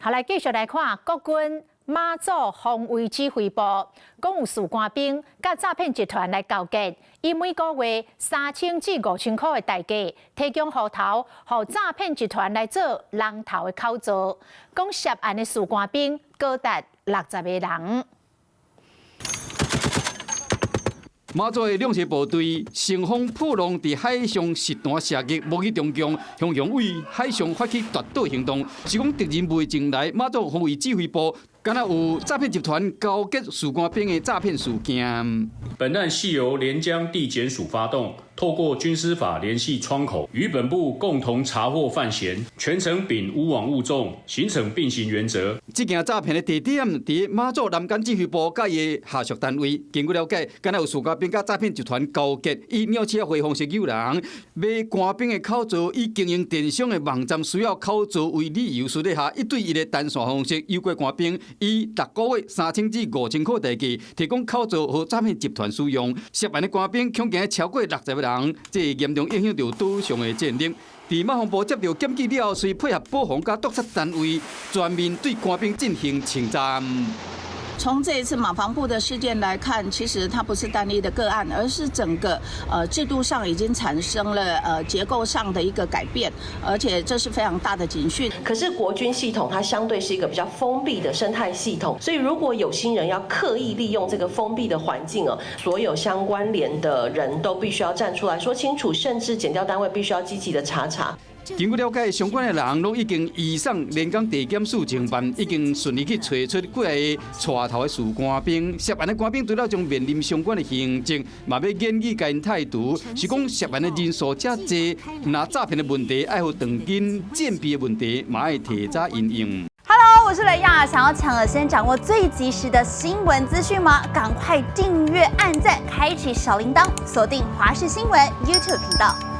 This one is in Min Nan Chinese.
好，來繼續來看國軍馬祖防衛指揮部，講有士官兵佮詐騙集團來勾結，以每個月3000至5000箍的代價，提供戶頭，予詐騙集團來做人頭的口座。講涉案的士官兵高達60個人。馬祖的兩棲部隊乘風破浪，佇海上實彈射擊武器中槍，雄雄對海上發起奪島行動。是講敵人袂前來，馬祖防衛指揮部敢若有詐騙集團勾結士官兵的詐騙事件。本案係由連江地檢署發動，透過軍司法聯繫窗口與本部共同查獲犯嫌，全程秉勿枉勿縱、刑懲並行原則。這件詐騙的地點佇馬祖南竿指揮部佮伊下屬單位。根據了解，敢若有士官兵佮詐騙集團勾結，以鳥鼠仔會方式誘人買官兵的口座，以經營電商的網站需要口座為理由，私底下一對一的單線方式誘惑官兵，以逐個月3000至5000箍代價提供口座予詐騙集團使用。涉案的官兵恐驚超過60個人，這嚴重影響著島上的戰力。佇馬防部接著檢舉了後，隨配合保防佮督察單位全面對官兵進行清查。從這一次馬防部的事件來看，其實它不是單一的個案，而是整個制度上已經產生了結構上的一個改變，而且這是非常大的警訊。可是國軍系統它相對是一個比較封閉的生態系統，所以如果有心人要刻意利用這個封閉的環境哦，所有相關聯的人都必須要站出來說清楚，甚至檢調單位必須要積極的查查。根據了解，相關的人攏已經移送連江地檢署偵辦，已經順利去揣出幾个帶頭的士官兵。涉案的官兵除了將面臨相關的刑責，嘛欲言語共𪜶汰除，是講涉案的人數遮濟，若詐騙的問題愛予長緊戰備的問題，嘛愛提早因應。 Hello，我是雷亞，想要搶先掌握最及時的新聞資訊嗎？趕快訂閱、按讚、開啟小鈴鐺，鎖定華視新聞 YouTube 頻道。